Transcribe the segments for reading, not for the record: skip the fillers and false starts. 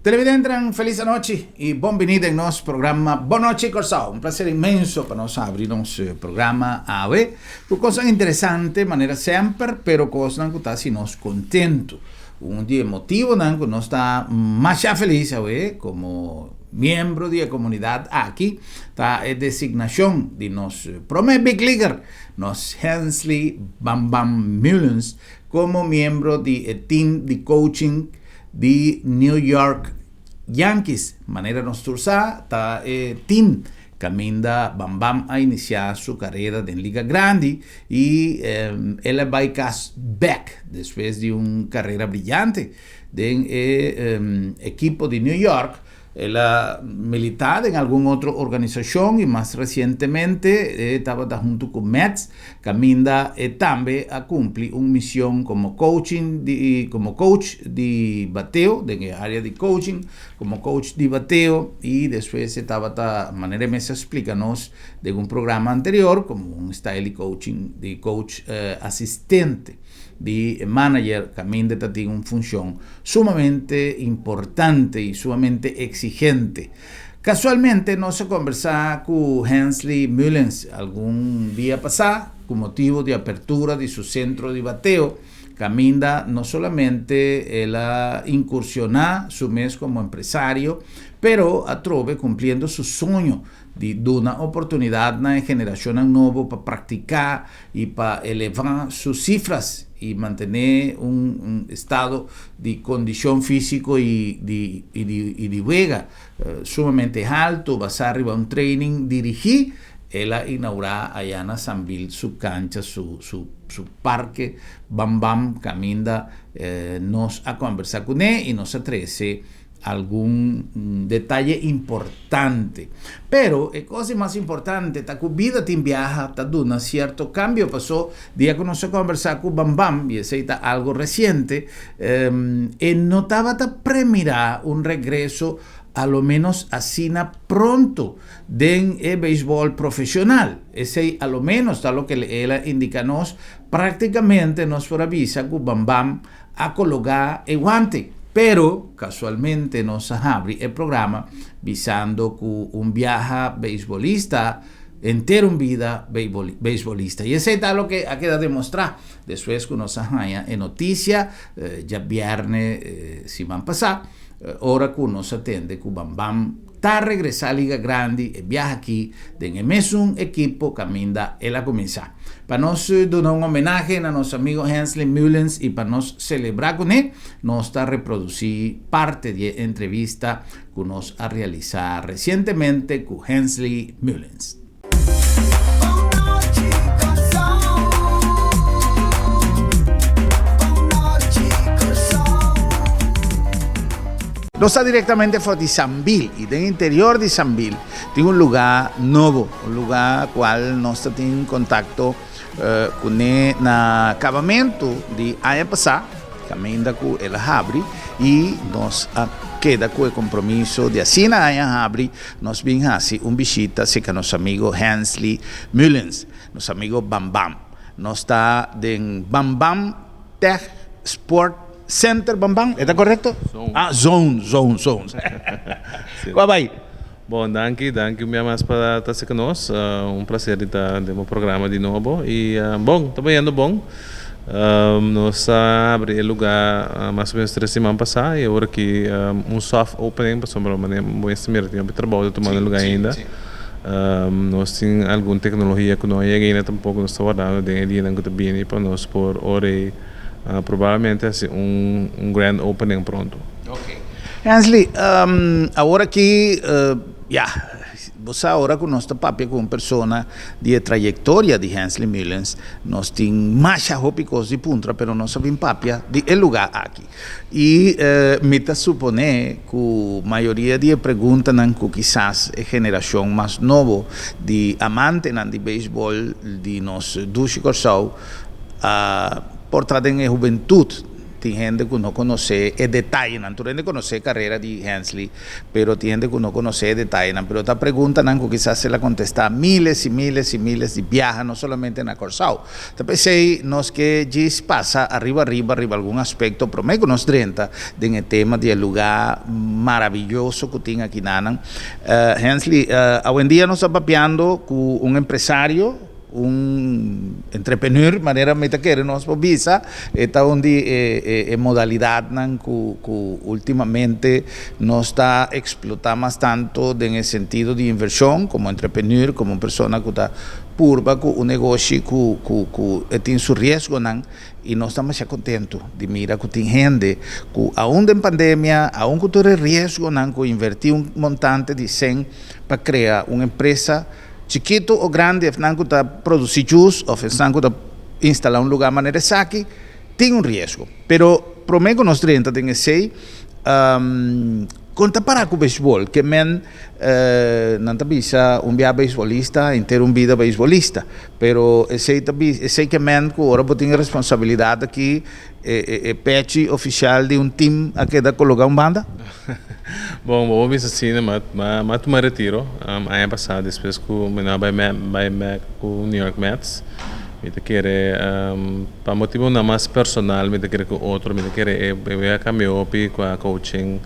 Televidentenan felis anochi y bon bini den nos programa Bon Nochi Kòrsou. Un placer inmenso pa nos habri nos programa awe ku kosnan interesante manera semper pero kosnan ku ta hasi nos kontentu. Un di e motibonan ku nos ta masha felis awe komo miembro di e komunidat aki ta e designashon di nos prome big leaguer, nos Hensley Bam Bam Mullens komo miembro di e team di coaching di New York Yankees. Manera nos tur sa, ta e team kaminda Bam Bam a inisiá su karera den Liga Grandi i el a bai kas bèk despues di un karera briyante den e ekipo di New York. El a militá den algun otro organisashon i mas resientemente e tabata huntu ku Mets, kaminda e tambe a kumpli un mision komo coaching di komo coach di bateo den e área di coaching komo coach di bateo i despues e tabata manera e mes a splika nos den un programa anterior komo un style di coaching di coach asistente. Di e manager caminda ta tin un funcion sumamente importante y sumamente exigente. Casualmente nos a conversa cu Hensley Mullens algun dia pasa cu motibo di apertura di su centro di bateo caminda no solamente el a incursiona su mes como empresario pero atrobe cumpliendo su soño di duna oportunidad na e generacionnan nobo pa practica y pa eleva su cifras y mantene un estado di condicion fisico y di y di y di wega sumamente halto basa riba un training dirigi. El a inaugura aya na Sambil su cancha, su su su parke Bam Bam caminda nos a conversa cune y nos a trece algun detaye importante. Pero e kos di mas importante ta ku bida tin biaha ta duna sierto kambio. Paso dia ku nos a kombersá ku Bam Bam, i esei ta algu resiente, e no tabata premirá un regreso a lo ménos asina pronto den e beisbòl profeshonal. Esei a lo ménos ta loke el a indiká nos. Práktikamente nos por a bisa ku Bam Bam a kologá e guante. Pero, kasualmente nos a habri e programa bisando ku un biaha beisbolista henter un bida beisbolista. I esei ta loke a keda demostrá despues ku nos a haña e notisia djabièrnè siman pasá, ora ku nos a tende ku Bam Bam ta regresá Liga Grandi e biaha aki den e mesun ekipo kaminda el a kuminsá. Pa nos duna un homenahe na nos amigo Hensley Meulens i pa nos selebrá kuné, nos ta reprodusí parte di e entrevista ku nos a realisá resientemente ku Hensley Meulens. Nos ta directamente for di Sambil y den interior di Sambil tin un lugar nobo, un lugar cual nos ta tin contacto cune na cabamento di aña pasa. Caminda cu el a habri y nos a keda cu e compromiso di asina aña habri nos bin haci un bishita cerca nos amigo Hensley Mullins, nos amigo Bam Bam. Nos ta den Bam Bam Tech Sport Center Bam Bam, e ta correcto? Zone. Ah, Zone, Zone, Zone. Cu a bay? Bon, danki, danki un bia mas pa ta cerca nos. Un placer di ta den bo programa di nobo. Y bon, ta bayendo bon. Nos a abri e lugar mas o menos tres siman pasa y awor aki un soft opening pasobra manera bo mester mira tin hopi trabou ta tumando lugar ainda. Nos tin algun tecnologia cu no a yega ainda tampoco nos ta wardando den e dianan cu ta bini pa nos por ora y probablemente haci un grand opening pronto. Hensley, awor aki, ya, bo sa ora ku nos ta papia ku un persona di e trayektoria di Hensley Mullens, nos tin masha hopi kos di puntra, pero nos a bin papia di e lugá aki. I mi ta suponé ku mayoria di e preguntanan ku kisas e generashon mas nobo di amantenan di beisbòl di nos dushi Kòrsou a por ta den e hubentut. tin hende ku no konosé e detayenan. Tur hende konosé karera di Hensley, pero tin hende ku no konosé e detayenan. Pero ta preguntanan ku kisas el a kontestá miles i miles i miles di biaha, no solamente na Kòrsou. Ta p'esei nos ke djis pasa ariba ariba riba algun aspekto promé ku nos drenta den e tema di e lugá maraviyoso ku tin akinanan. Hensley, awendia nos ta papiando ku un empresario, un entrepreneur, manera mi ta kere nos por bisa, e ta un di e e modalidadnan ku ku ultimamente nos ta eksplotá mas tanto den e sentido di invershon komo entrepreneur, komo un persona ku ta purba ku un negoshi ku ku ku e tin su riesgonan i nos ta masha kontentu di mira ku tin hende ku aun den pandemia, aun ku tur e riesgonan ku invertí un montante di sèn pa krea un empresa, Chikitu o grandi, esnan ku ta produsí jus òf esnan ku ta instalá un lugá manera esaki, tin un riesgo. Pero promé ku nos drenta den esei, kon ta pará ku beisbòl? Ke men nan ta bisa un bia beisbolista, henter un bida beisbolista. Pero esei ta bisa, esei ke men ku ora bo tin e responsabilidat aki, e pechi ofisial di un tim a keda kologá un banda? Bon, bo por bisa asina, ma ma a tuma retiro aña pasá despues ku mi no a bai bai bek ku New York Mets. Mi ta kere pa motibunan mas personal mi ta kere ku otro, mi ta kere e wega a kambia hopi ku a coaching,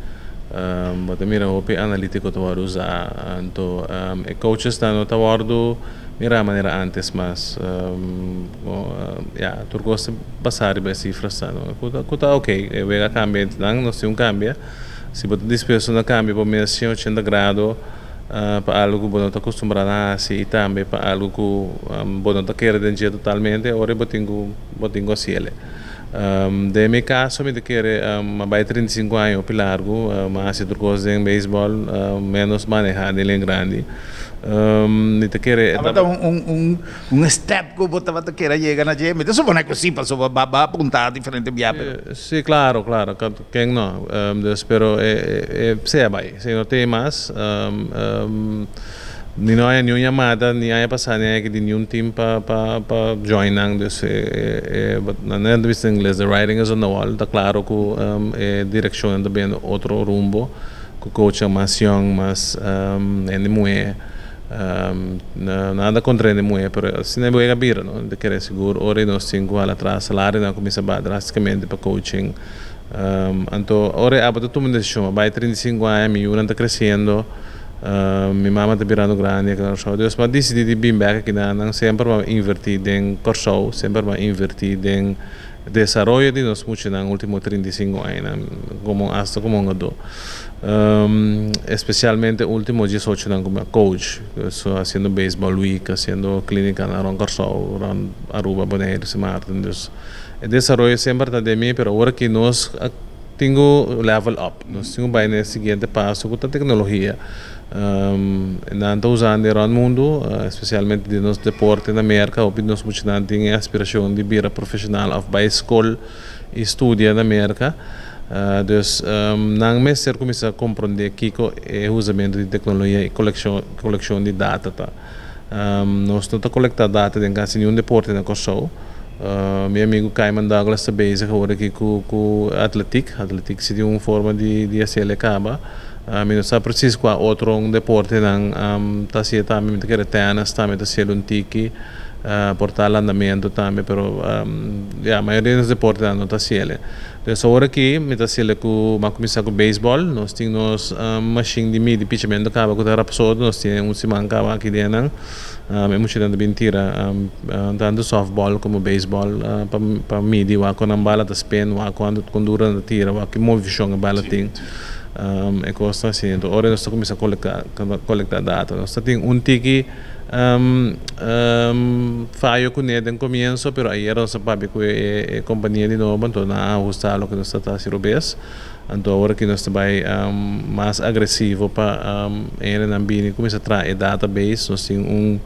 bo ta mira hopi analítiko ta wòrdu usá, anto e coachesnan no ta wòrdu mirá manera ántes mas. Ya, tur kos ta basá riba e sifrasnan, no? Ku ta, ku ta okey. E wega a kambia nan, nos tin un kambia. Si bo ta dispuesto na kambia bo mes 180 grado pa algu ku bo no ta kustumbrá na hasi i tambe pa algu ku bo no ta kere den dje totalmente, ora bo tin ku, bo tin ku hasiel. Den mi kaso mi ta kere a bai 35 aña hopi largu, mi a hasi tur kos den beisbòl, ménos manehá den lin grandi. Mi ta kere e Tabata un un step ku bo tabata kere a yega na dje? Mi ta suponé ku si, pasobra bo a apuntá diferente bia, pero. Si, klaro, klaro, ken no. Dus, pero e sea bai, si no tin mas. Mi no haña niun yamada ni aña pasá ni aña aki di niun team pa pa pa join nan. Dus e e nan ta bisa den ingles the writing is on the wall. Ta klaro ku e direkshonnan ta bini otro rumbo ku coachnan mas yong, mas hende muhé. Nada kontra hende muhé pero asina e wega bira no. Ta kere sigur ora nos tin ku hala atras salarionan a kuminsá baha drástikamente pa coaching. Anto ora e abo ta tuma un desishon a bai 35 aña mi yunan ta kresiendo. Mi mama ta birando grandi aki na Kòrsou. Dus mi a disidí di bin bèk aki na nan. Semper mi a invertí den Kòrsou, semper mi a invertí den desaroyo di nos muchanan último 35 añanan komo asta komo hungadó. Espesialmente último 18 nan ku mi a coach, so hasiendo baseball week, hasiendo klínikanan rònt Kòrsou, rònt Aruba, Boneiru, Sint Maarten. Dus e desaroyo semper ta den mi, pero ora ki nos a tin ku level up. Nos tin ku bai na e siguiente paso ku ta teknologia. Nan ta usando e rònt mundu, espesialmente den nos deporte na Merka. Hopi di nos muchanan tin e aspirashon di bira profeshonal òf bai skol i studia na Merka. Dus nan mester kuminsá komprondé kiko e usamentu di teknologia i kolekshon di data ta. Nos no ta kolektá data den kasi niun deporte na Kòrsou. Mi amigu Cayman Douglas ta bezig awor aki ku ku atletiek. Atletiek si tin un forma di di hasiel e kaba. Mi no sa presis kua otro un deportenan ta hasié tambe. Mi ta kere tènis tambe ta hasiel un tiki, por ta landamentu tambe, pero ya mayoria di nos deportenan no ta hasiel. Pues awor aki mi ta haciele cu mi a cuminsa cu baseball. Nos tin nos machine di midi pichamentu caba cu ta Rapsodo. Nos tin un siman caba aki den nan. E muchanan ta bin tira tanto softball como baseball pa pa midi wak con nan bala ta spin, wak cuanto con duro nan ta tira, wak ki movicion e bala tin. E cos ta asina. Enton ora nos ta cuminsa colecta colecta data. Nos ta tin un tiki. Fayo kuné den komienso, pero ayer nos a papia ku e kompania di nobo, anto nan a ahustá loke nos ta ta hasi robes. Anto awor aki nos ta bai mas agresivo pa hendenan bini kuminsá traha e database. Nos tin un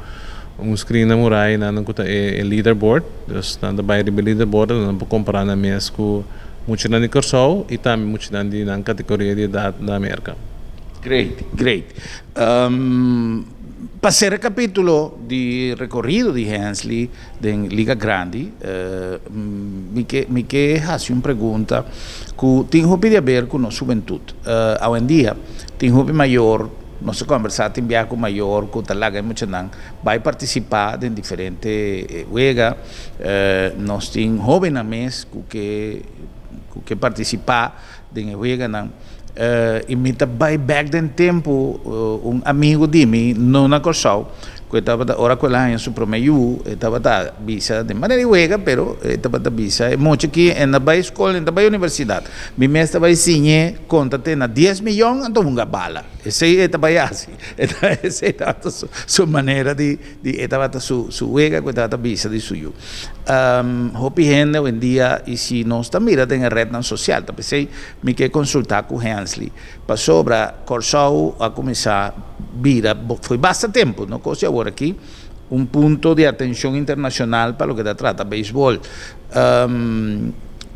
un screen na murai nan ku ta e leaderboard, dus nan ta bai riba e leaderboard anto nan por kompará nan mes ku muchanan di Kòrsou i tambe muchanan di nan kategoria di edat na Merka. Great, great. Pa sera kapítulo di rekorido di Hensley den Liga Grandi, mi ke mi ke hasi un pregunta ku tin hopi di aber ku nos hubentut. Awendia tin hopi mayor, nos ta kòmbersá tin biaha ku mayor ku ta laga e muchanan bai partisipá den diferente wega. Nos tin hóbennan mes ku ke ku ke partisipá den e weganan. I mi ta bai bèk den tempu, un amigu di mi, no na Kòrsou, ku e tabata, ora ku el a haña su promé yu, e tabata bisa den manera di wega, pero e tabata bisa, e mucha aki e no bai skol, e no ta bai universidat. Mi mes ta bai siñ'é konta te na dies miyon, anto hunga bala. Esei e ta bai hasi. Esei tabata su manera di, di e tabata su su wega ku e tabata bisa di su yu. Hopi hende awendia i si nos ta mira den e retnan sosial ta p'esei mi ke konsultá ku Hensley pasobra Kòrsou a kuminsá bira fo'i basta tempu no kos di awor aki un punto di atenshon internashonal pa loke ta trata beisbòl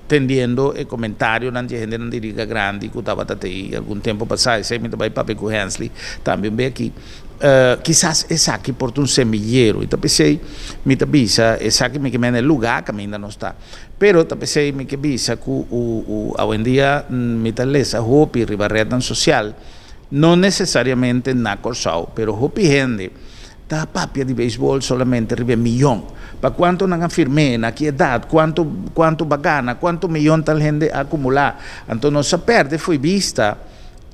tendiendo e komentarionan di e hendenan di Liga Grandi ku tabata tei algun tempu pasá esei mi ta bai papia ku Hensley tambe un be aki. Kisas esaki por ta un semillero i ta p'esei mi ta bisa esaki mi ke mende lugá kaminda nos ta. Pero ta p'esei mi ke bisa ku awendia mi ta lesa hopi riba retnan sosial, no nesesariamente na Kòrsou, pero hopi hende ta papia di beisbòl solamente riba e miyon. Pa kuantu nan a firm'é, na ki edat, kuantu kuantu ba gana, kuantu miyon tal hende a akumulá. Anto nos a pèrdè fo'i bista.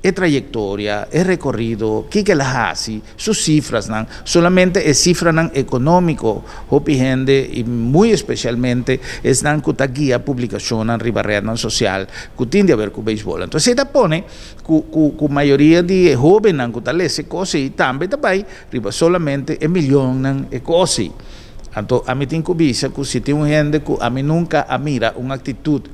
E trayektoria, e rekorido, kiko el a hasi, su sifrasnan, solamente e sifranan ekonómiko, hopi hende i muy espesialmente esnan ku ta guia publikashonnan riba retnan sosial ku tin di aber ku beisbòl. Anto esei ta pone ku ku ku mayoria di e hóbennan ku ta lesa e kos ei tambe ta bai riba solamente e milionnan e kos ei. Anto ami tin ku bisa ku si tin un hende ku ami nunka a mira un aktitut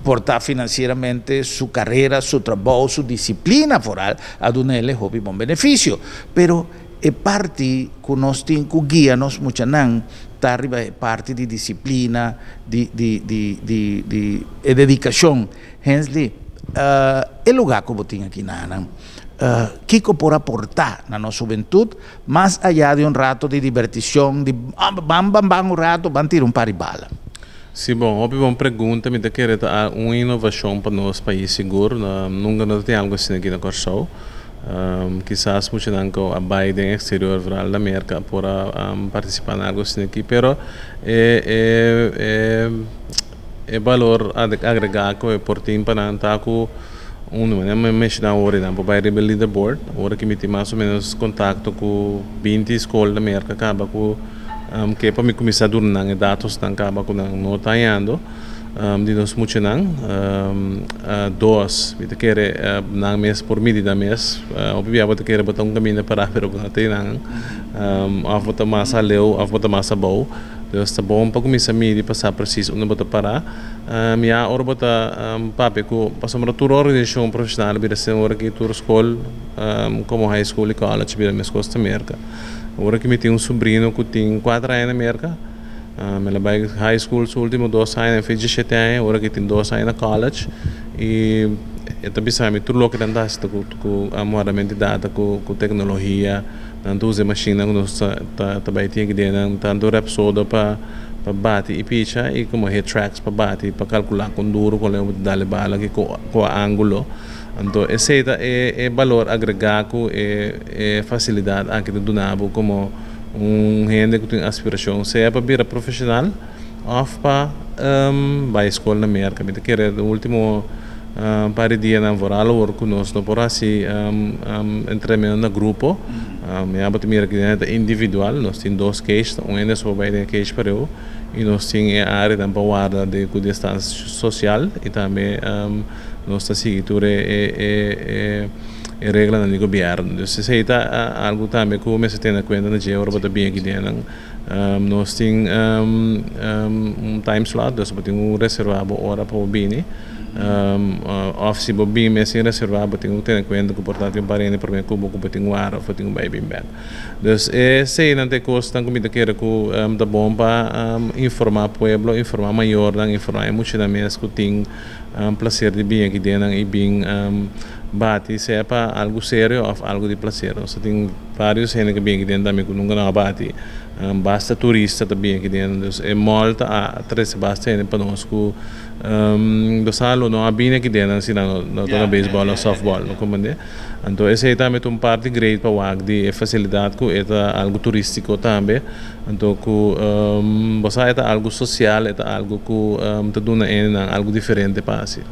por ta financieramente su carera, su trabou, su disciplina foral a dunele hopi bon beneficio. Pero e parti cu nos tin cu guia nos muchanan ta riba e parti di disciplina, di di di di di e dedicacion. Hensley, e lugar cu bo tin aki nanan, kico por aporta na nos hubentud mas aya di un rato di diberticion, di ban ban ban un rato, ban tira un par di bala? Sí, bon, hopi bon pregunta. Mi ta kere ta un inovashon pa nos pais sigur. Nunka no ta tin algu asina aki na Kòrsou. Kisas muchanan ku a bai den eksterior, vooral na Merka, por a partisipá na algu asina aki. Pero e e e e balor agregá ku e por tin pa nan ta ku un, manera mi a menshoná awor, nan por bai riba e leaderboard. Ora ki mi tin mas o ménos kontakto ku 20 skol na Merka kaba ku. Ke pa mi kuminsá duna nan e datosnan kaba ku nan no ta hañando di nos muchanan. Dos, mi ta kere nan mes por midi nan mes. Hopi bia bo ta kere bo ta un kaminda pará pero bo no ta einan. Òf bo ta mas aleu òf bo ta mas abou. Dus ta bon pa kuminsá midi pa sa presis unda bo ta pará. Ya ora bo ta papia ku pasobra tur organisashon profeshonal bira asina ora ki tur skol komo high school i college bira meskos ta Merka. Ora ki mi tin un sobrino ku tin kuater aña na Merka, el a bai high school su ultimo dos aña, el a fecha shete aña, ora ki tin dos aña na college i e ta bisa mi tur loke nan ta hasi ta ku ku wardamento di data ku ku teknologia, nan ta usa e mashinnan ku nos ta ta bai tin aki den nan tantu Rapsodo pa pa bati i picha i komo HitTrax pa bati pa kalkulá kon duru kon leu bo ta dal e bala ki kua ángulo. Anto esei ta e e balor agregá ku e e fasilidat aki ta duna bo komo un hende ku tin aspirashon sea pa bira profeshonal òf pa bai skol na Merka. Mi ta kere den último par di dianan vooral awor ku nos no por hasi entrenamentu na grupo, ya bo ta mira ku ta individual, nos tin dos cage, un hende so por bai den e cage pareu i nos tin e áreanan pa warda ku distansia sosial i tambe Nos ta sigui tur e reglanan di gobièrnu. Dus esei ta algu tambe ku mester tene kuenta na dje ora bo ta bin aki den nan. Nos tin un time slot, dus bo tin ku reservá bo ora pa bo bini. Òf si bo bin mes sin reservá bo tin ku tene kuenta ku por ta tin un par hende promé ku bo ku bo tin wara òf bo tin ku bai bin bèk. Dus eseinan ta e kosnan ku mi ta kere ku ta bon pa informá pueblo, informá mayornan, informá e muchanan mes ku tin. Plaser di bin aki den nan i bin bati, sea pa algu serio òf algu di plaser. Nos ta tin vários hende ku bin aki den tambe ku nunka nan a bati. Basta turista ta bin aki den. Dus e mall ta a trese basta hende pa nos ku nos lo no a bini aki den nan si nan no toka beisbòl òf sòftbòl, bo komprendé? Anto esei tambe ta un parti great pa wak di e fasilidat ku e ta algu turístiko tambe. Anto ku bo sa e ta algu sosial, e ta algu ku ta duna hendenan algu diferente pa hasi.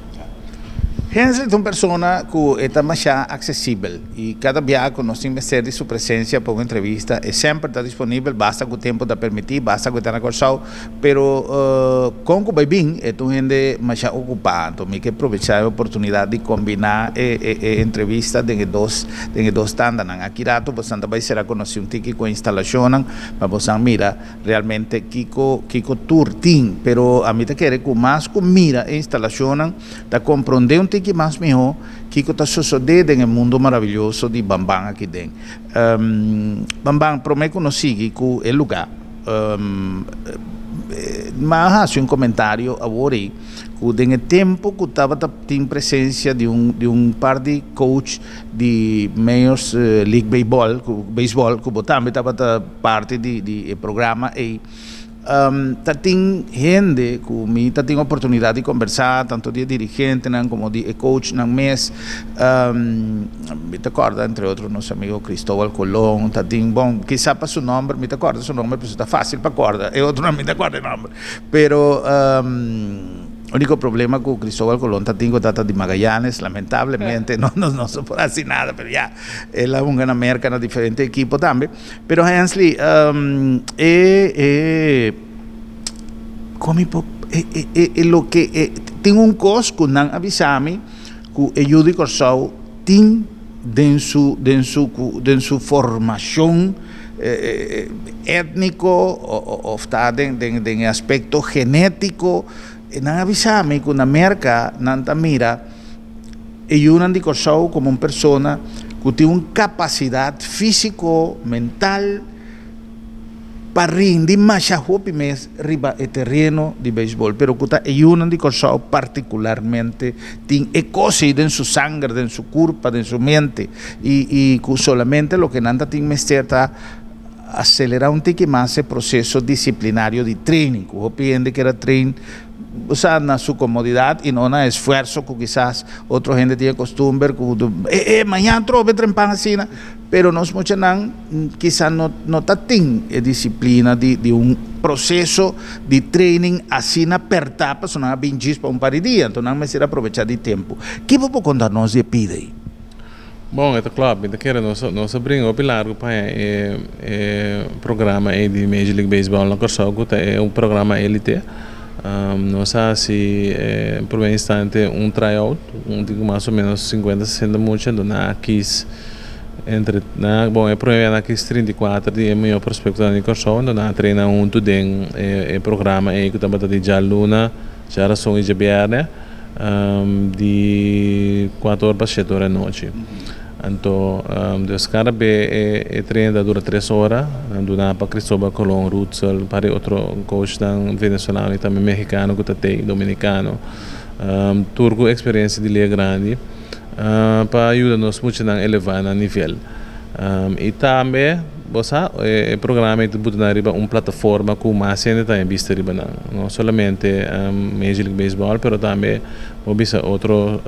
Hensley ta un persona ku e ta masha aksesibel i kada bia ku nos tin mester di su presensia pa un entrevista e semper ta disponibel basta ku tempu ta permití, basta ku e ta na Kòrsou. Pero kon ku bai bin e ta un hende masha okupá, anto mi ke probechá e oportunidat di kombiná e e entrevista den e dos den e dos tandanan. Aki rato bosan ta bai sera konosí un tiki ku e instalashonnan pa bosan mira realmente kiko kiko tur tin. Pero ami ta kere ku mas ku mira e instalashonnan ta komprondé un tiki mas mihó kiko ta sosodé den e mundo maravilloso di Bamban aki den. Bamban, promé ku nos sigui ku e lugá, mi a hasi un komentario awor ei ku den e tempu ku tabata tin presensia di un di un par di coach di Majors League Baseball ku beisbòl ku bo tambe tabata parti di di e programa ei ta tin hende ku mi ta tin oportunidat di kombersá tanto di e dirigentenan komo di e coachnan mes mi ta kòrda entre otro nos amigo Cristobal Colon ta tin bon kisa pa su nòmber mi ta kòrda su nòmber pasobra ta fásil pa kòrda e otronan mi ta kòrda e nòmber pero. Úniko problema ku Cristóbal Colón ta tin ku ta ta di Magallanes, lamentablemente no no no se por hasi nada, pero ya el a hunga na Merca na diferente ekipo tambe. Pero Hensley, e e kon mi por e e e e loke e tin un kos ku nan a bisa mi ku e yu di Kòrsou tin den su den su ku den su formashon étniko òf ta den den den e aspekto genétiko. Nan a bisa mi ku na Merka nan ta mira e yunan di Kòrsou komo un persona ku tin un kapasidat físiko, mental pa rindi masha hopi mes riba e tereno di beisbòl, pero ku ta e yunan di Kòrsou partikularmente tin e kos ei den su sanger, den su kurpa, den su mente i i ku solamente loke nan ta tin mester ta aselerá un tiki mas e proseso disiplinario di training, ku hopi hende kier a train bo sa na su komodidat i no na esfuerso ku kisas otro hende tin e kostumber ku e e mañana trobe trempan asina, pero nos muchanan kisa no no ta tin e disiplina di di un proseso di training asina pèrtá pasobra nan a bin djis pa un par di dia, anto nan mester aprovechá di tempu. Ki bo por konta nos di e pida ei? Bon, e ta klòp. Mi ta kere nos nos a bringa hopi largu pa haña e e programa ei di Major League Baseball na Kòrsou ku ta e un programa élite. Nos a hasi e promé instante un tryout, un tin ku mas o ménos sinkuenta sesenta mucha, anto nan a kis entre nan bon e promé bia nan a kis 34 di e mihó prospektonan di Kòrsou, anto nan a trena huntu den e e programa ei ku tabata di djaluna, djarason i djabièrnè. Di kuater or pa shete ora anochi. Anto dus kada be e training ta dura tres ora. Nan duna pa Cristobal Colon, Rutsel, un par di otro coachnan venezolano y tambe mexicano cu ta tey, dominicano. Tur cu experiencia di liga grandi pa yuda nos muchanan eleva nan nivel. Y tambe bo sa e programa ei ta buta nan riba un plataforma ku mas hende ta bista riba nan. No solamente Major League Baseball pero tambe bo bisa otro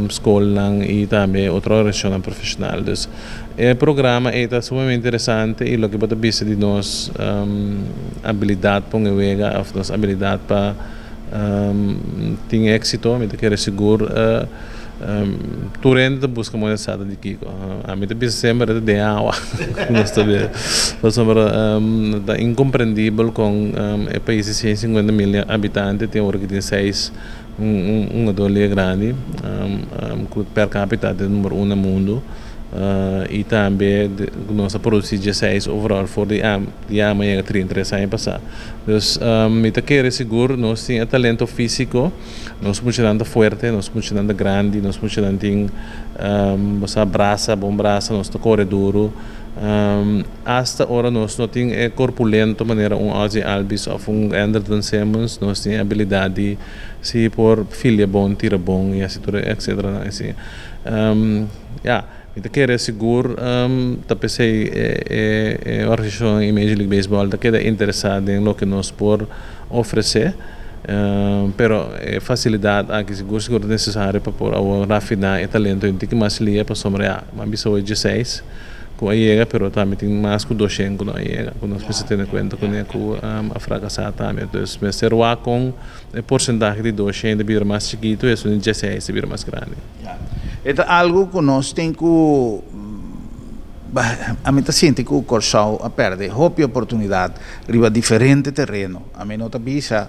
skolnan y tambe otro organisashonnan profeshonal. Dus e programa ei ta sumamente interesante y loke bo ta bisa di nos abilidat pa un e wega òf nos abilidat pa tin éksito mi ta kere sigur. Tur hende ta buska moeda sata di kiko. Ami ta bisa semper e ta den awa ku nos ta bebe. Pasobra ta inkomprendibel kon e pais di 150 mil habitante tin ora ku tin seis un hungador liga grandi ku per kapita ta number un na mundu. I tambe nos a produsi dieseis overall for di ama yega 33 aña pasá. Dus mi ta kere sigur nos tin e talento físiko. Nos muchanan ta fuerte, nos muchanan ta grandi, nos muchanan tin bo sa brasa, bon brasa, nos ta kore duru. Asta ora nos no tin e korpulento manera un Ozzie Albies òf un Andrelton Simmons, nos tin e abilidat di si por filia bon, tira bon i hasi tur e etcetera asina. Ya, mi ta kere sigur ta p'esei e organisashon i Major League Baseball ta keda interesá den loke nos por ofresé, pero e fasilidat aki sigur sigur ta nesesario pa por awor rafiná e talento un tiki mas lia pasobra ya, mi a bisa hoy dieseis ku a yega pero tambe tin mas ku doshen ku no a yega ku nos mester tene kuenta kuné ku a frakasá tambe. Dus mester wak kon e porsentahe di doshen ta bira mas chikitu i esun di dieseis ta bira mas grandi. E ta algu ku nos tin ku ami ta sinti ku Kòrsou a pèrdè hopi oportunidat riba diferente tereno. Ami no ta bisa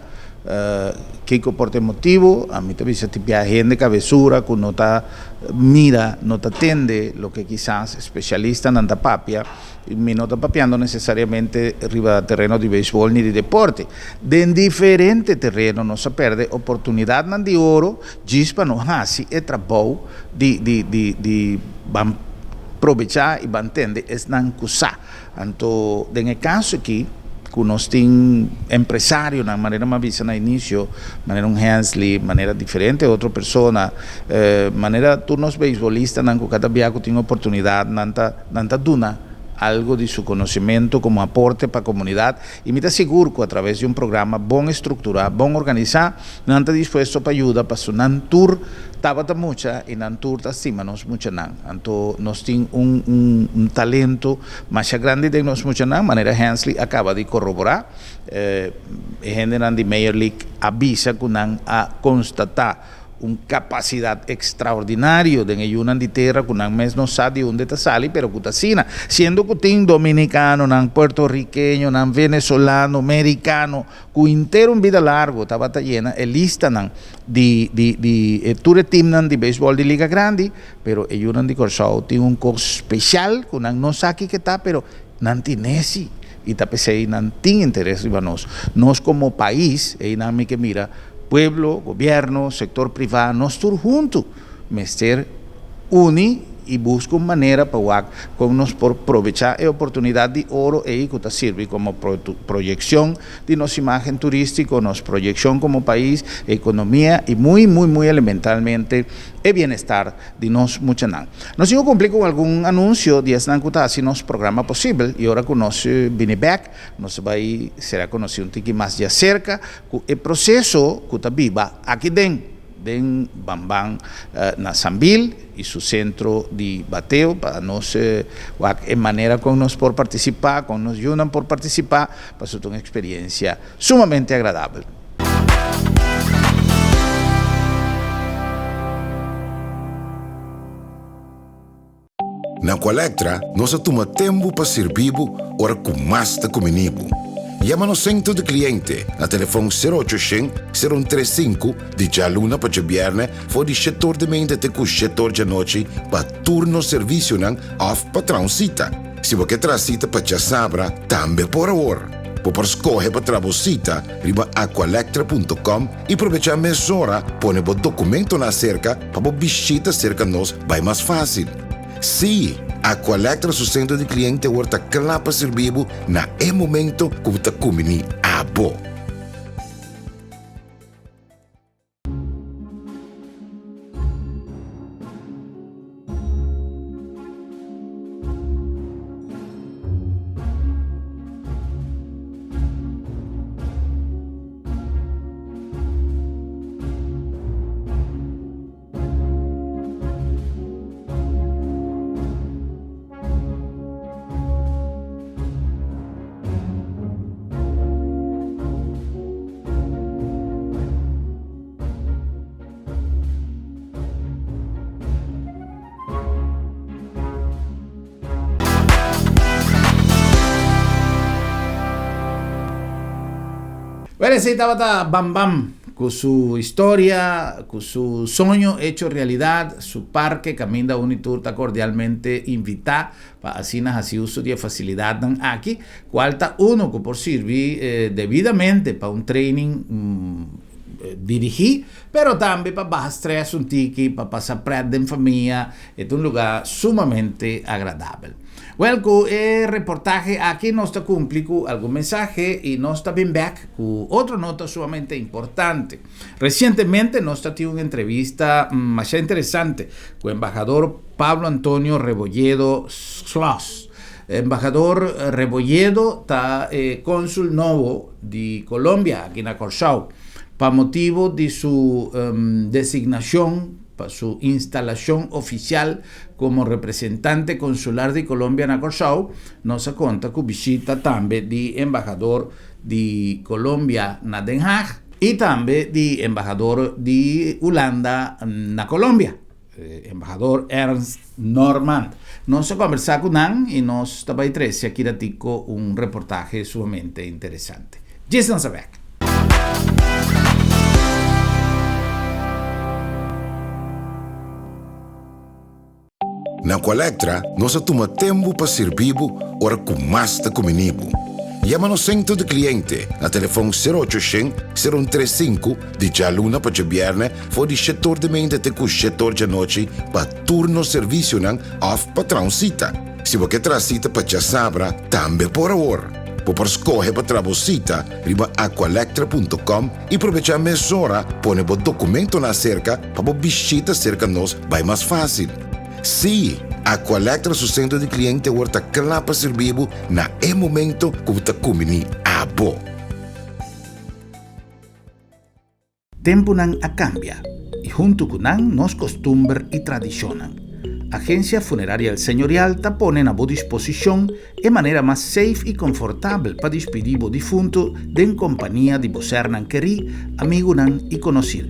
kiko por ta e motibu, ami ta bisa tin bia hende kabesura ku no ta mira, no ta tende loke kisas spesialistanan ta papia. Mi no ta papiando nesesariamente riba tereno di beisbol ni di deporte. Den diferente tereno nos a pèrdè oportunidatnan di oro djis pa no hasi e trabou di di di di ban probechá i ban tende esnan ku sa. Anto den e kaso aki ku nos tin empresarionan, manera mi a bisa na inisio, manera un Hensley, manera diferente otro persona, manera tur nos beisbolistanan ku kada bia ku tin oportunidat nan ta nan ta duna algo di su konosementu komo aporte pa komunidat i mi ta sigur ku atraves di un programa bon estrukturá, bon organisá, nan ta dispuesto pa yuda pasobra nan tur tabata mucha i nan tur ta stima nos muchanan. Anto nos tin un un talento masha grandi den nos muchanan, manera Hensley a kaba di koroborá. E hendenan di Major League a bisa ku nan a konstatá un kapasidat ekstraordinario den e yunan di tera ku nan mes no sa di unda e ta sali, pero ku ta asina. Siendo ku tin dominikanonan, puertorikeñonan, venezolano, merikano ku henter un bida largu tabata yena e listanan di di di e tur e timnan di beisbòl di Liga Grandi, pero e yunan di Kòrsou tin un kos speshal ku nan no sa kiko ta, pero nan tin si i ta p'esei nan tin interes riba nos. Nos komo pais, einan mi ke mira pueblo, gobièrnu, sektor privá, nos tur huntu mester uni i buska un manera pa wak kon nos por probechá e oportunidat di oro ei ku ta sirbi komo proyekshon di nos imágen turístiko, nos proyekshon komo pais, ekonomia i muy muy muy elementalmente e bienestar di nos muchanan. Nos tin ku kumpli ku algun anunsio di esnan ku ta hasi nos programa posibel i ora ku nos bini bèk nos bai sera konosí un tiki mas djaserka ku e proseso ku ta biba aki den den Bamban na Sambil i su sentro di bateo pa nos wak e manera kon nos por partisipá, kon nos yunan por partisipá, pasobra ta un eksperiensia sumamente agradabel. Na Aqualectra nos a tuma tempu pa sirbi bo ora ku mas ta kumini bo. Yama nos sentro di kliente na telefon sero ocho shen, sero un tres sinku di djaluna pa djabièrnè for di shetor di meinta te ku shetor djanochi pa tur nos servisionan òf pa traha un sita. Si bo ke traha sita pa djasabra tambe por awor. Bo por skohe pa traha bo sita riba aqualectra punto com i probechá mesora pone bo dokumentonan aserka pa bo bishita serka nos bai mas fásil. Sí, Aqualectra su sentro di kliente awor ta kla pa sirbi bo na e momento ku bo ta kumbiní abo. Bueno, esei tabata Bam Bam ku su historia, ku su soño hecho realidad, su parke kaminda uni tur ta kordialmente invitá pa asina hasi uso di e fasilidatnan aki, kual ta uno ku por sirbi debidamente pa un training. dirigí, pero tambe pa baha stress un tiki, pa pasa pret den famia, e ta un lugá sumamente agradabel. Wèl, ku e reportahe aki nos ta kumpli ku algun mensahe i nos ta bin bèk ku otro nota sumamente importante. Resientemente nos ta tin un entrevista masha interesante ku embahador Pablo Antonio Rebolledo Schloss. Embahador Rebolledo ta e kònsul nobo di Colombia aki na Kòrsou pa motibu di su designashon pa su instalashon ofisial komo representante konsular di Colombia na Kòrsou. Nos a konta ku bishita tambe di embahador di Colombia na Den Haag i tambe di embahador di Hulanda na Colombia, embahador Ernst Normand. Nos a kombersá ku nan i nos ta bai trese aki ratico un reportahe sumamente interesante. Djis nan sa bek. Na Aqualectra nos a tuma tempu pa sirbi bo ora ku mas ta kumini bo. Yama nos sentro di kliente na telefon sero ocho shen, sero un tres sinku di djaluna pa djabièrnè for di shetor di meinta te ku shetor djanochi pa tur nos servisionan òf pa traha un sita. Si bo ke traha sita pa djasabra tambe por awor. Bo por skohe pa traha bo sita riba aqualectra punto com i probechá mesora pone bo dokumentonan aserka pa bo bishita serka nos bai mas fásil. Sí, Aqualectra su sentro di kliente awor ta kla pa sirbi bo na e momento ku bo ta kumbiní abo. Tempunan a kambia i huntu ku nan nos kostumber i tradishonnan. Agensia Funeraria El Señorial ta pone na bo disposishon e manera mas safe i konfortabel pa dispidí bo difuntu den kompania di bo sernan kerí, amigunan i konosir.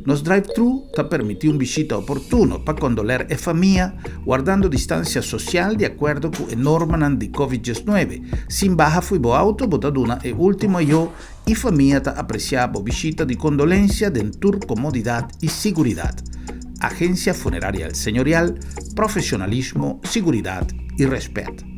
Nos drive-thru ta permití un bishita oportuno pa kondoler e famia, wardando distansia sosial di akuerdo ku e normanan di Covid 19. Sin baha fui bo auto bo ta duna e último ayó i famia ta apresiá bo bishita di kondolensia den tur komodidat i siguridat. Agensia Funeraria El Señorial, profesionalismo, siguridat i rèspèt.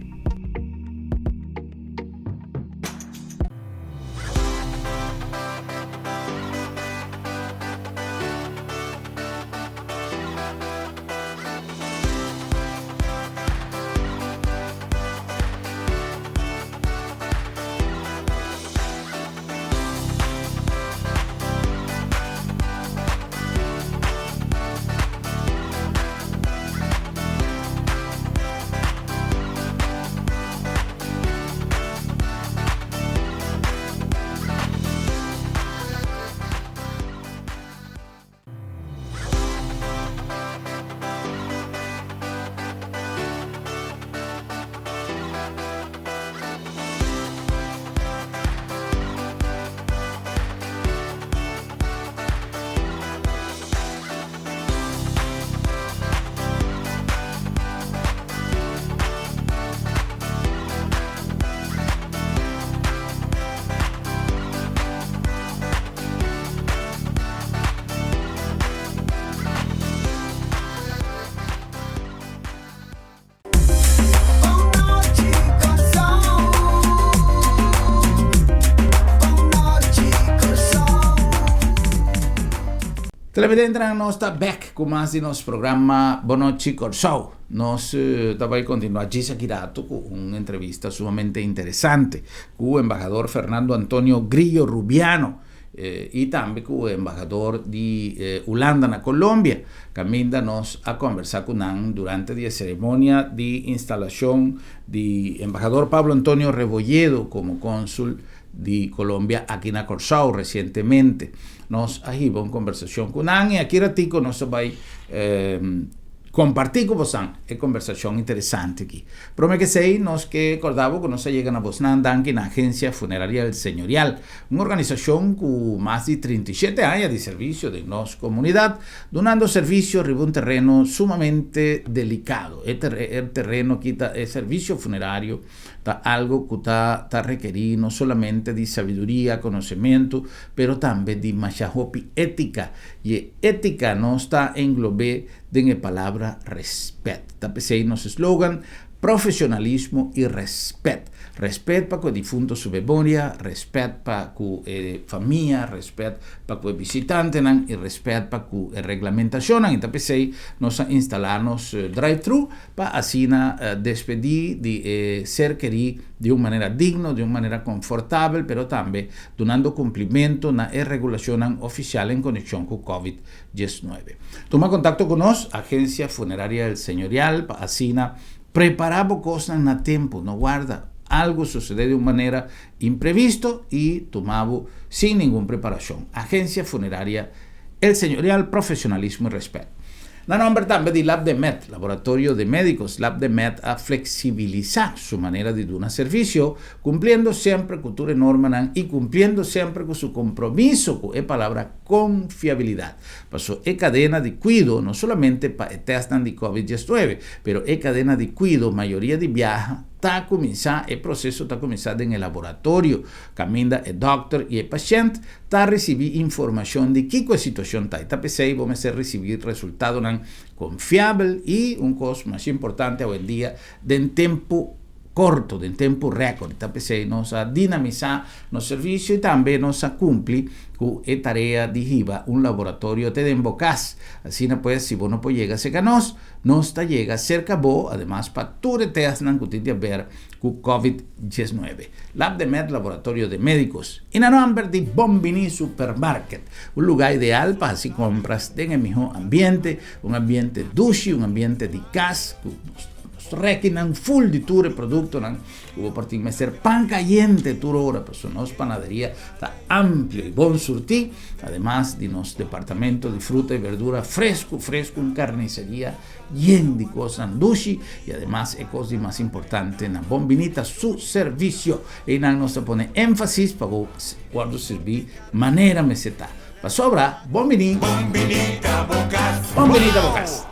Televidentenan nos ta bek ku mas di nos programa Bon Nochi Kòrsou. Nos ta bai kontinuá djis aki rato ku un entrevista sumamente interesante ku embahador Fernando Antonio Grillo Rubiano. I tambe ku e embahador di Hulanda na Colombia, kaminda nos a kombersá ku nan durante di e seremonia di instalashon di embahador Pablo Antonio Rebolledo komo kònsul di Colombia aki na Kòrsou resientemente. Nos a hiba un kombersashon ku nan i aki ratico nos ta bai Kompartí ku bosan e kombersashon interesante aki. Promé ku esei, nos ke kòrda bo ku nos a yega na bosnan danki na Agensia Funeraria El Señorial, un organisashon ku mas di 37 aña di servisio den nos komunidat, dunando servisio riba un tereno sumamente delikado. E tereno aki ta e servisio funerario. Ta algo ku ta ta rekerí no solamente di sabiduria, konosementu, pero tambe di masha hopi étika. I e étika nos ta englob'é den e palabra rèspèt. Ta p'esei nos eslogan, Profesionalismo y respet. Respet pa cu e difunto su memoria, respet pa cu e famia, respet pa cu e bishitantenan y respet pa cu e reglamentacionnan. Y ta p'esey nos a instala nos drive-thru pa asina despedi di e ser keri di un manera digno, di un manera confortabel, pero tambe dunando cumplimento na e regulacionnan oficial en conexion cu Covid 19. Tuma contacto cu nos, Agencia Funeraria El Señorial, pa asina prepara bo cosnan na tempo, no warda algo sucede di un manera imprevisto y tuma bo sin ningun preparacion. Agencia Funeraria El Señorial, profesionalismo y respet. Na nomber tambe di Lab de Med, Laboratorio de Medicos, Lab de Med a flexibilisa su manera di duna servicio, cumpliendo semper cu tur e normanan y cumpliendo semper cu su compromiso cu e palabra Konfiabilidat. Paso e kadena di kuido no solamente pa e tèstnan di Covid 19, pero e kadena di kuido mayoria di biaha ta kuminsá, e proseso ta kuminsá den e laboratorio, kaminda e dòkter i e pashènt ta risibí informashon di kiko e situashon ta. I ta p'esei bo mester risibí resultadonan konfiabel i, un kos mas importante awendia, den tempu korto, den tempu rèkòrt. I ta p'esei nos a dinamisá nos servisio i tambe nos a kumpli ku e tarea di hiba un laboratorio te den bo kas. Asina pues, si bo no por yega serka nos, nos ta yega serka bo, ademas pa tur e tèstnan ku tin di aber ku Covid 19. Lab de Med, Laboratorio de Médicos. I na nòmber di Bon Bini Supermarket, un lugá ideal pa hasi kompras den e mihó ambiente, un ambiente dushi, un ambiente di kas ku nos. Rekinan ful di tur e produktonan ku bo por tin mester pan kayente tur ora pasobra nos panaderia ta amplio i bon surtí, ademas di nos departamento di fruta i berdura fresku fresku, un karniseria yen di kosnan dushi i ademas e kos di mas importante na Bon Bini ta su servisio. Einan nos ta pone énfasis pa bo wòrdu sirbí manera mester ta. Pasobra Bon Bini, Bon Bini ta bo kas. Bon Bini ta bo kas.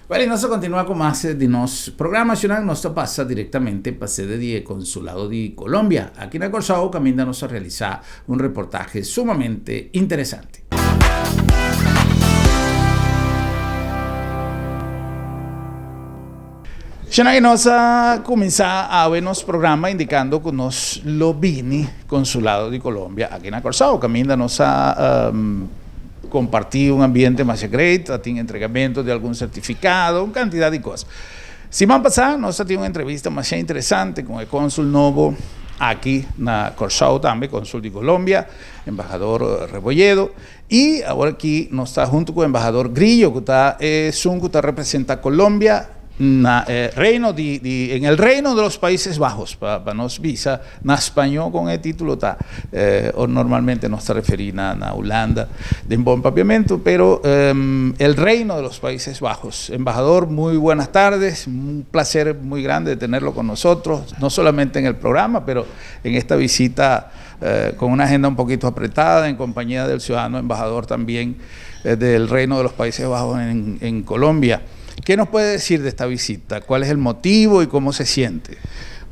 Bueno, y nos ta continua cu mas di nos programacionnan. Nos ta pasa directamente pa sede di e Consulado di Colombia aki na Corsou, caminda nos a realisa un reportahe sumamente interesante. Shana, nos a kuminsá awe nos programa indikando ku nos lo bini Konsulado di Colombia aki na Kòrsou, kaminda nos a kompartí un ambiente masha great, a tin entregamento di algun sertifikado, un kantidat di kos. Siman pasá nos a tin un entrevista masha interesante ku e kònsul nobo aki na Kòrsou tambe, kònsul di Colombia, embahador Rebolledo, i awor aki nos ta huntu ku embahador Grillo ku ta esun ku ta representá Colombia na e reino di di en el reino de los Países Bajos pa pa nos bisa na spañó kon e título ta o normalmente nos ta referí na na Hulanda den bon papiamentu pero el reino de los Países Bajos. Embahador muy buenas tardes un placer muy grande tenerlo con nosotros no solamente en el programa pero en esta visita con una agenda un poquito apretada en compañía del ciudadano embajador también del Reino de los Países Bajos en en Colombia. ¿Qué nos puede decir de esta visita? ¿Cuál es el motivo y cómo se siente?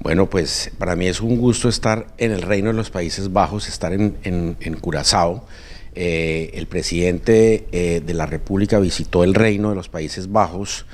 Bueno, pues para mí es un gusto estar en el Reino de los Países Bajos, estar en, en, en Curazao. Eh, el presidente eh, de la República visitó el Reino de los Países Bajos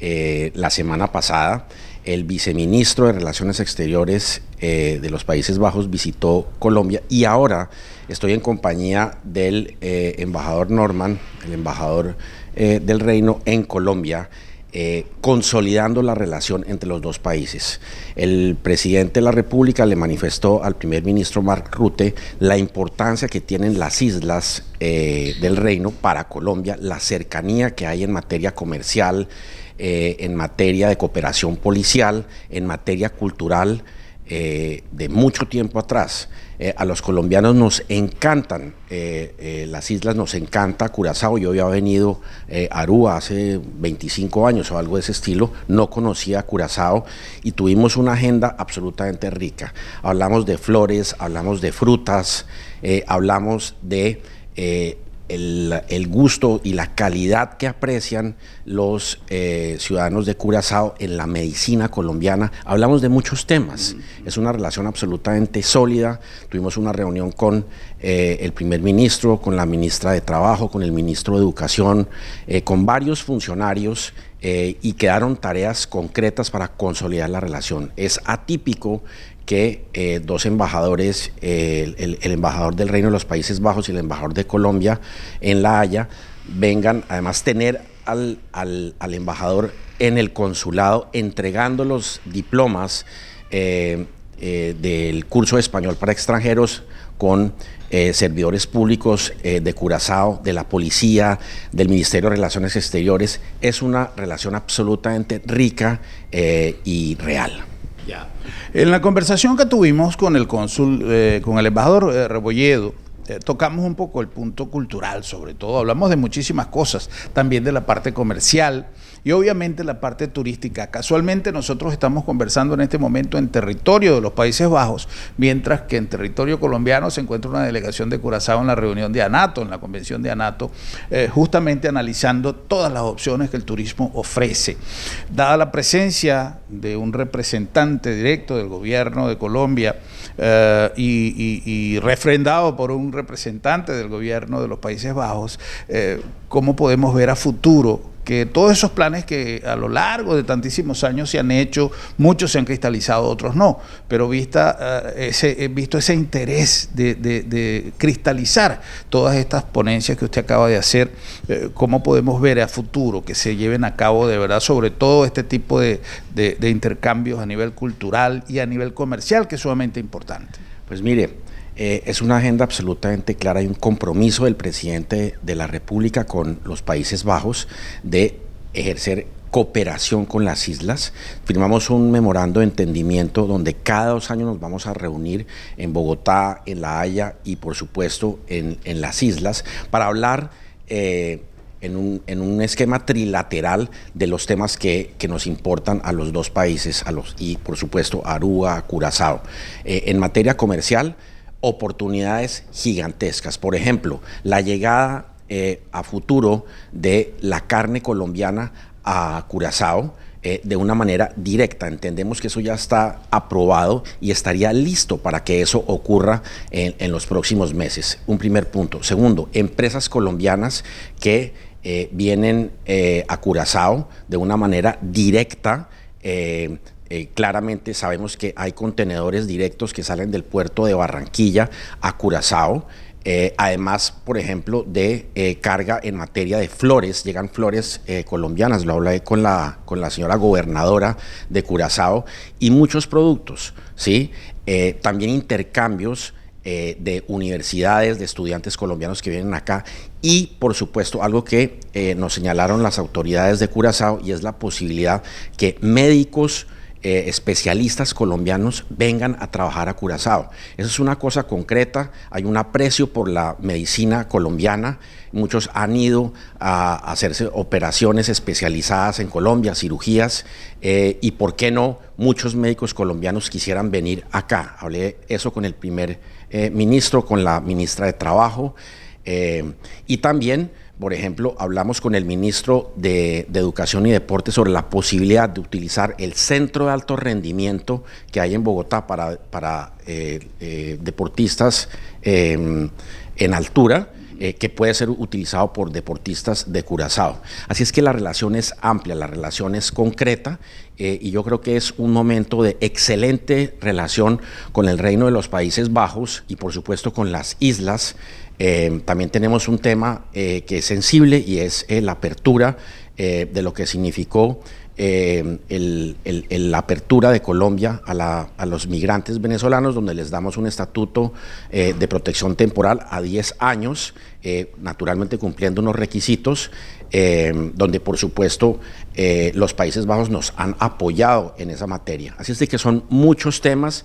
eh, la semana pasada. El viceministro de Relaciones Exteriores de los Países Bajos visitó Colombia y ahora estoy en compañía del embajador Norman, el embajador eh, del Reino en Colombia, eh, consolidando la relación entre los dos países. El presidente de la República le manifestó al primer ministro Mark Rutte la importancia que tienen las islas eh, del reino para Colombia, la cercanía que hay en materia comercial, en materia de cooperación policial, en materia cultural de mucho tiempo atrás. Eh, a los colombianos nos encantan eh, eh, las islas, nos encanta Curazao. Yo había venido a Aruba hace 25 años o algo de ese estilo, no conocía Curazao y tuvimos una agenda absolutamente rica. Hablamos de flores, hablamos de frutas, hablamos de el gusto y la calidad que aprecian los ciudadanos de Curazao en la medicina colombiana. Hablamos de muchos temas. Es una relación absolutamente sólida. Tuvimos una reunión con el primer ministro, con la ministra de Trabajo, con el ministro de Educación, con varios funcionarios y quedaron tareas concretas para consolidar la relación. Es atípico que dos embajadores, el embajador del Reino de los Países Bajos y el embajador de Colombia en La Haya, vengan, además tener al embajador en el consulado entregando los diplomas del curso de español para extranjeros con servidores públicos de Curazao, de la policía, del Ministerio de Relaciones Exteriores. Es una relación absolutamente rica y real. Ya. En la conversación que tuvimos con el cónsul, con el embajador Rebolledo, tocamos un poco el punto cultural, sobre todo. Hablamos de muchísimas cosas, también de la parte comercial y obviamente la parte turística. Casualmente nosotros estamos conversando en este momento en territorio de los Países Bajos, mientras que en territorio colombiano se encuentra una delegación de Curazao en la reunión de ANATO, en la convención de ANATO, justamente analizando todas las opciones que el turismo ofrece. Dada la presencia de un representante directo del gobierno de Colombia y refrendado por un representante del gobierno de los Países Bajos, ¿cómo podemos ver a futuro que todos esos planes que a lo largo de tantísimos años se han hecho, muchos se han cristalizado, otros no, pero visto ese interés de cristalizar todas estas ponencias que usted acaba de hacer, cómo podemos ver a futuro que se lleven a cabo de verdad, sobre todo este tipo de intercambios a nivel cultural y a nivel comercial, que es sumamente importante? Pues mire, es una agenda absolutamente clara y un compromiso del presidente de la República con los Países Bajos de ejercer cooperación con las islas. Firmamos un memorando de entendimiento donde cada 2 años nos vamos a reunir en Bogotá, en La Haya y por supuesto en las islas para hablar en un esquema trilateral de los temas que nos importan a los dos países, y por supuesto a Aruba, a Curazao. En materia comercial, oportunidades gigantescas. Por ejemplo, la llegada a futuro de la carne colombiana a Curazao de una manera directa. Entendemos que eso ya está aprobado y estaría listo para que eso ocurra en los próximos meses. Un primer punto. Segundo, empresas colombianas que vienen a Curazao de una manera directa. Claramente sabemos que hay contenedores directos que salen del puerto de Barranquilla a Curazao. Además, por ejemplo, de carga en materia de flores, llegan flores colombianas, lo hablé con la señora gobernadora de Curazao, y muchos productos, ¿sí? También intercambios de universidades, de estudiantes colombianos que vienen acá, y por supuesto algo que nos señalaron las autoridades de Curazao, y es la posibilidad que médicos especialistas colombianos vengan a trabajar a Curazao. Eso es una cosa concreta, hay un aprecio por la medicina colombiana, muchos han ido a hacerse operaciones especializadas en Colombia, cirugías, y por qué no, muchos médicos colombianos quisieran venir acá. Hablé eso con el primer ministro, con la ministra de Trabajo, y también, por ejemplo, hablamos con el ministro de Educación y Deporte sobre la posibilidad de utilizar el centro de alto rendimiento que hay en Bogotá para deportistas en altura, que puede ser utilizado por deportistas de Curazao. Así es que la relación es amplia, la relación es concreta, y yo creo que es un momento de excelente relación con el Reino de los Países Bajos y por supuesto con las islas. También tenemos un tema que es sensible y es la apertura de lo que significó la apertura de Colombia a los migrantes venezolanos, donde les damos un estatuto de protección temporal a 10 años, naturalmente cumpliendo unos requisitos, donde por supuesto los Países Bajos nos han apoyado en esa materia. Así es de que son muchos temas,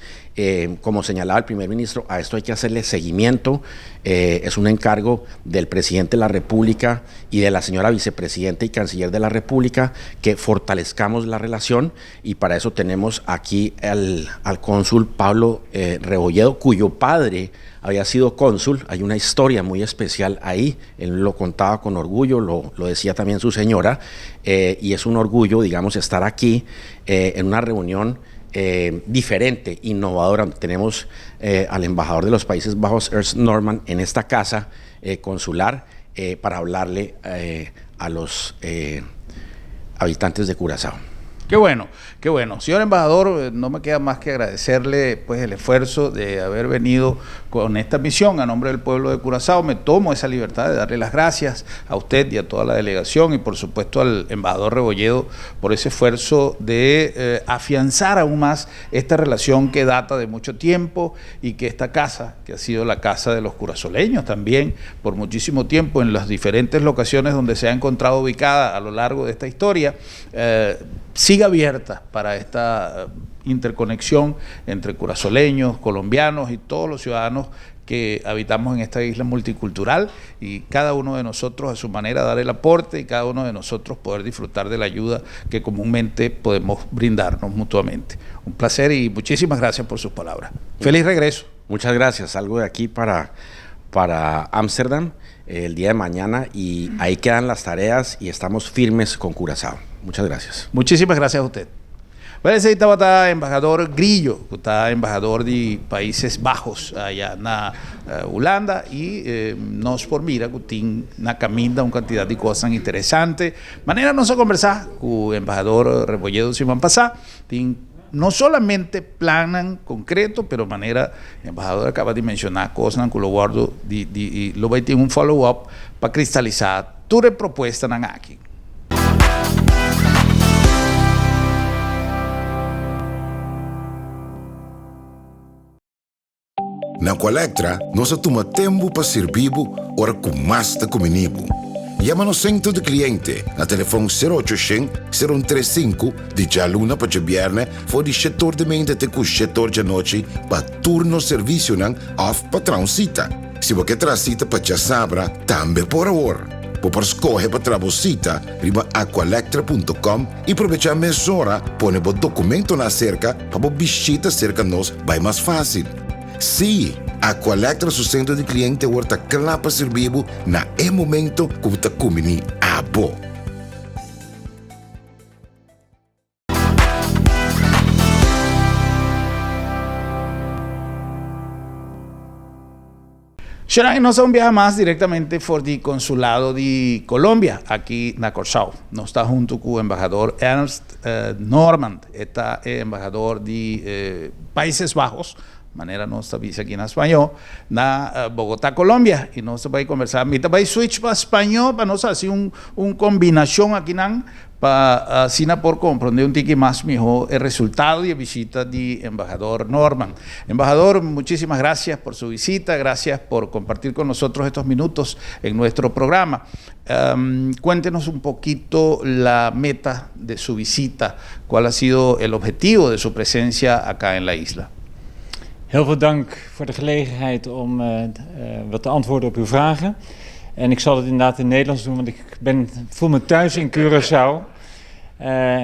como señalaba el primer ministro, a esto hay que hacerle seguimiento, es un encargo del presidente de la República y de la señora vicepresidenta y canciller de la República que fortalezcamos la relación, y para eso tenemos aquí al cónsul Pablo Rebolledo, cuyo padre había sido cónsul. Hay una historia muy especial ahí. Él lo contaba con orgullo, lo, lo decía también su señora. Eh, y es un orgullo, digamos, estar aquí eh, en una reunión eh, diferente, innovadora. Tenemos al embajador de los Países Bajos, Ernst Norman, en esta casa consular para hablarle a los habitantes de Curazao. Qué bueno, qué bueno. Señor embajador, no me queda más que agradecerle pues el esfuerzo de haber venido con esta misión a nombre del pueblo de Curazao. Me tomo esa libertad de darle las gracias a usted y a toda la delegación y por supuesto al embajador Rebolledo por ese esfuerzo de afianzar aún más esta relación que data de mucho tiempo y que esta casa, que ha sido la casa de los curazoleños también por muchísimo tiempo en las diferentes locaciones donde se ha encontrado ubicada a lo largo de esta historia, siga abierta para esta interconexión entre curazoleños, colombianos y todos los ciudadanos que habitamos en esta isla multicultural y cada uno de nosotros a su manera dar el aporte y cada uno de nosotros poder disfrutar de la ayuda que comúnmente podemos brindarnos mutuamente. Un placer y muchísimas gracias por sus palabras. Feliz regreso. Muchas gracias. Salgo de aquí para Ámsterdam el día de mañana y ahí quedan las tareas y estamos firmes con Curazao. Muchas gracias. Muchísimas gracias a usted. Bueno, esaki tabata embahador Grillo, ta embahador di Países Bajos aya na Hulanda i nos por mira ku tin na kaminda un kantidat di kosnan interesante. Manera nos a kombersá ku embahador Rebolledo siman pasá, tin no solamente plannan konkreto, pero manera embahador a kaba di menshoná kosnan ku lo wòrdu di di lo bai tin un follow up pa kristalisá tur e propuestanan aki. Na Aqualectra nos a tuma tempu pa sirbi bo ora ku mas ta kumini bo. Yama nos sentro di kliente na telefòn sero ocho shen, sero un tres sinku di djaluna pa djabièrnè for di shetor di meinta te ku shetor djanochi pa tur nos servisionan òf pa traha un sita. Si bo ke traha sita pa djasabra, tambe por awor. Bo por skohe pa traha bo sita riba aqualectra punto com i probechá mesora pone bo dokumentonan aserka pa bo bishita serka nos bai mas fásil. Sí, Aqualectra su sentro di kliente awor ta kla pa sirbi bo na e momento ku bo ta kumbiní abo. Sharon, nos a un biaha mas directamente for di Consulado di Colombia aki na Corsou. Nos ta hunto cu Embahador Ernst Normand, e ta e embahador di Países Bajos, manera nos ta bisa aki na spañó, na Bogotá, Colombia. Y nos ta bay conversa. Mi ta bay switch pa spañó pa nos haci un combinacion akinan Pa asina por comprende un tiki mas miho e resultado di e bishita di Embahador Norman. Embahador, muchisimas gracias por su visita, gracias por compartir con nosotros estos minutos en nuestro programa. Cuéntenos un poquito la meta de su visita, cuál ha sido el objetivo de su presencia acá en la isla. Heel veel dank voor de gelegenheid om wat te antwoorden op uw vragen. En ik zal het inderdaad in Nederlands doen, want ik ben, voel me thuis in Curaçao.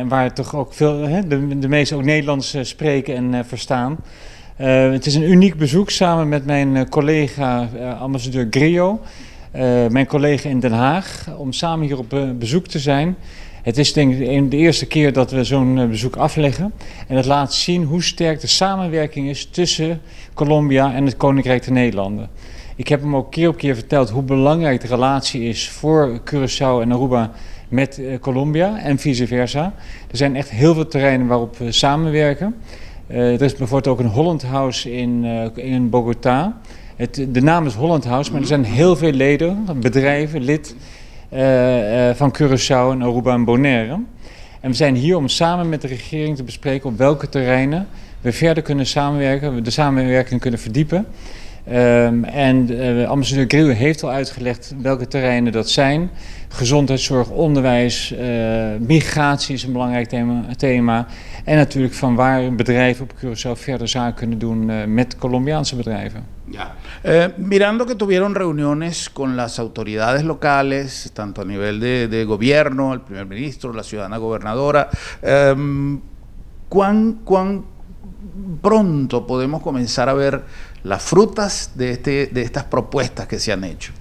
Waar toch ook veel, hè, de meesten ook Nederlands spreken en verstaan. Het is een uniek bezoek samen met mijn collega ambassadeur Grillo, mijn collega in Den Haag, om samen hier op bezoek te zijn. Het is denk ik de eerste keer dat we zo'n bezoek afleggen. En het laat zien hoe sterk de samenwerking is tussen Colombia en het Koninkrijk der Nederlanden. Ik heb hem ook keer op keer verteld hoe belangrijk de relatie is voor Curaçao en Aruba met Colombia en vice versa. Er zijn echt heel veel terreinen waarop we samenwerken. Er is bijvoorbeeld ook een Holland House in Bogota. De naam is Holland House, maar er zijn heel veel leden, bedrijven, lid van Curaçao en Aruba en Bonaire. En we zijn hier om samen met de regering te bespreken op welke terreinen we verder kunnen samenwerken, we de samenwerking kunnen verdiepen. En ambassadeur Grillo heeft al uitgelegd welke terreinen dat zijn. Gezondheidszorg, onderwijs, migratie is een belangrijk thema. En natuurlijk van waar bedrijven op Curaçao verder zaken kunnen doen met Colombiaanse bedrijven. Ja. Mirando que tuvieron reuniones con las autoridades locales, tanto a nivel de gobierno, el primer ministro, la ciudadana gobernadora, ¿cuán pronto podemos comenzar a ver las frutas de, este, de estas propuestas que se han hecho?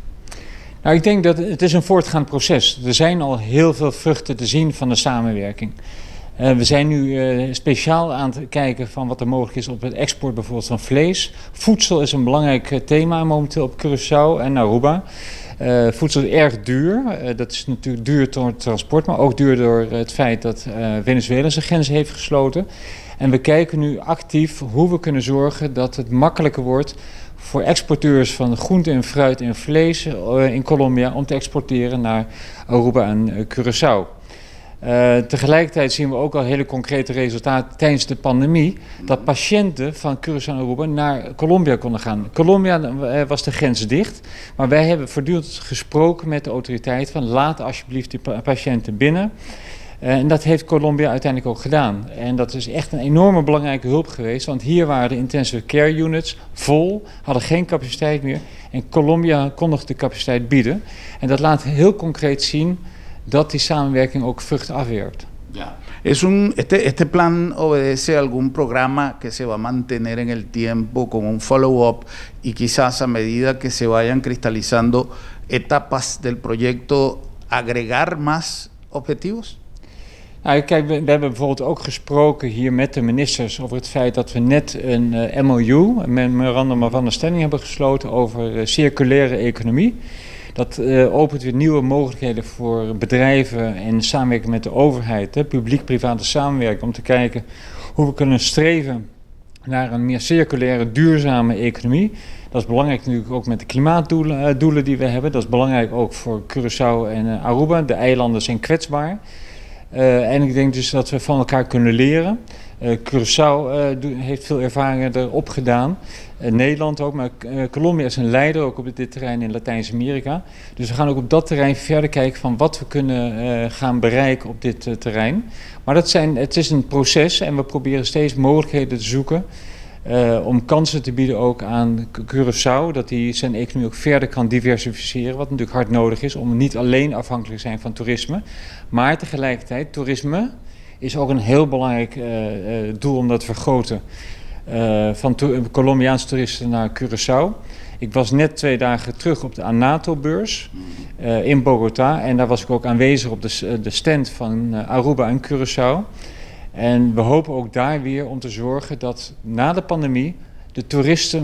Nou, ik denk dat het is een voortgaand proces. Er zijn al heel veel vruchten te zien van de samenwerking. We zijn nu speciaal aan het kijken van wat er mogelijk is op het export bijvoorbeeld van vlees. Voedsel is een belangrijk thema momenteel op Curaçao en Aruba. Voedsel is erg duur. Dat is natuurlijk duur door het transport, maar ook duur door het feit dat Venezuela zijn grenzen heeft gesloten. En we kijken nu actief hoe we kunnen zorgen dat het makkelijker wordt voor exporteurs van groente en fruit en vlees in Colombia om te exporteren naar Aruba en Curaçao. Tegelijkertijd zien we ook al hele concrete resultaten tijdens de pandemie. Dat patiënten van Curaçao en Aruba naar Colombia konden gaan. Colombia was de grens dicht. Maar wij hebben voortdurend gesproken met de autoriteit van laat alsjeblieft die patiënten binnen. En dat heeft Colombia uiteindelijk ook gedaan. En dat is echt een enorme belangrijke hulp geweest. Want hier waren de intensive care units vol, hadden geen capaciteit meer. En Colombia kon nog de capaciteit bieden. En dat laat heel concreet zien dat die samenwerking ook vruchten afwerpt. Ja. Es un, este, este plan obedece a algún programa que se va a mantener en el tiempo con un follow-up y quizás a medida que se vayan cristalizando etapas del proyecto agregar más objetivos? Nou, kijk, we hebben bijvoorbeeld ook gesproken hier met de ministers over het feit dat we net een MOU, een Memorandum of Understanding, hebben gesloten over circulaire economie. Dat opent weer nieuwe mogelijkheden voor bedrijven en samenwerking met de overheid, hè, publiek-private samenwerking, om te kijken hoe we kunnen streven naar een meer circulaire, duurzame economie. Dat is belangrijk natuurlijk ook met de klimaatdoelen doelen die we hebben. Dat is belangrijk ook voor Curaçao en Aruba. De eilanden zijn kwetsbaar. En ik denk dus dat we van elkaar kunnen leren. Curaçao heeft veel ervaringen erop gedaan. Nederland ook, maar Colombia is een leider ook op dit terrein in Latijns-Amerika. Dus we gaan ook op dat terrein verder kijken van wat we kunnen gaan bereiken op dit terrein. Maar het is een proces en we proberen steeds mogelijkheden te zoeken om kansen te bieden ook aan Curaçao, dat hij zijn economie ook verder kan diversificeren, wat natuurlijk hard nodig is om niet alleen afhankelijk te zijn van toerisme. Maar tegelijkertijd, toerisme is ook een heel belangrijk doel om dat te vergroten. Van Colombiaanse toeristen naar Curaçao. Ik was net 2 dagen terug op de ANATO-beurs in Bogota en daar was ik ook aanwezig op de stand van Aruba en Curaçao. En we hopen ook daar weer om te zorgen dat na de pandemie de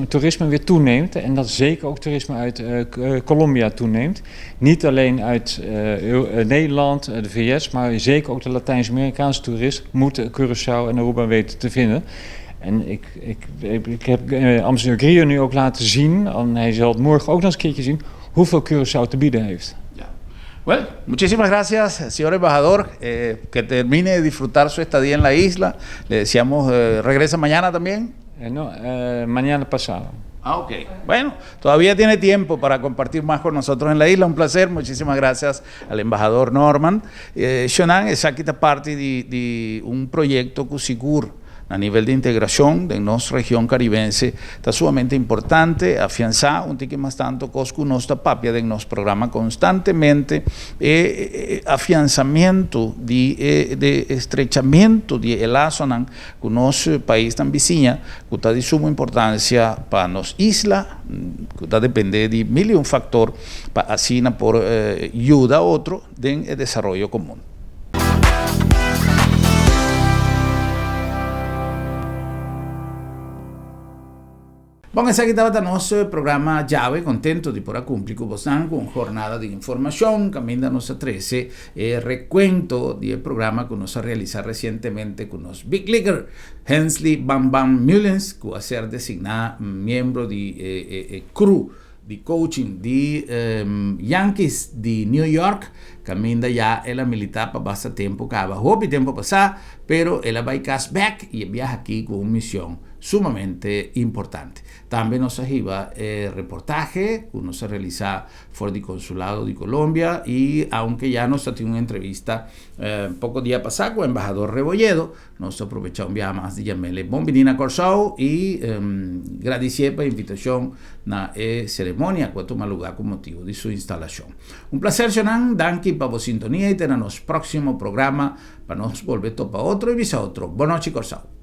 toerisme weer toeneemt. En dat zeker ook toerisme uit Colombia toeneemt. Niet alleen uit Nederland, de VS, maar zeker ook de Latijns-Amerikaanse toerist moet Curaçao en Aruba weten te vinden. En ik heb ambassadeur Grier nu ook laten zien, en hij zal het morgen ook nog eens een keertje zien, hoeveel Curaçao te bieden heeft. Bueno, muchísimas gracias, señor embajador. Que termine de disfrutar su estadía en la isla. Le deseamos, ¿regresa mañana también? No, mañana pasado. Ah, ok. Bueno, todavía tiene tiempo para compartir más con nosotros en la isla. Un placer. Muchísimas gracias al embajador Norman. Shonan, esaki ta parti di un proyekto ku sigur a nivel di integrashon di nos region karibense ta sumamente importante afiansá un tiki mas tantu kos ku nos ta papia den nos programa konstantemente, afiansamentu di estrechamentu di lasonan ku nos paisnan bisiña, ku ta di suma importansia pa nos isla, ku ta dependé di mil i un faktor pa asina por yuda otro den desaroyo komun. Bon, esaki tabata nos programa djawe, kontentu di por a kumpli ku boso ku un jornada di informashon. Kaminda nos a trese rekuento di programa ku nos a realisá resientemente ku nos Big Leaguer Hensley Bam Bam Mullins, ku a ser designá miembro di crew di coaching di Yankees di New York, kaminda ya el a militá pa basta tempu kaba. Hopi tempu pasá, pero el a bai kas bèk i a biaha aki ku un mishon sumamente importante. Tambe nos a hiba reportahe ku nos a realisá for di Konsulado di Colombia i aunke ya nos tin un entrevista poko dia pasá ku embahador Rebolledo, nos a aprovechá un biaha mas di yam'é bon biní na Kòrsou i gradisié pa e invitashon na e seremonia ku a tuma lugá ku motibu di su instalashon. Un plaser, Shonan, danki pa bo sintonia i te na nos próksimo programa pa nos bolbe topa otro i bisa otro. Bon nochi, Kòrsou.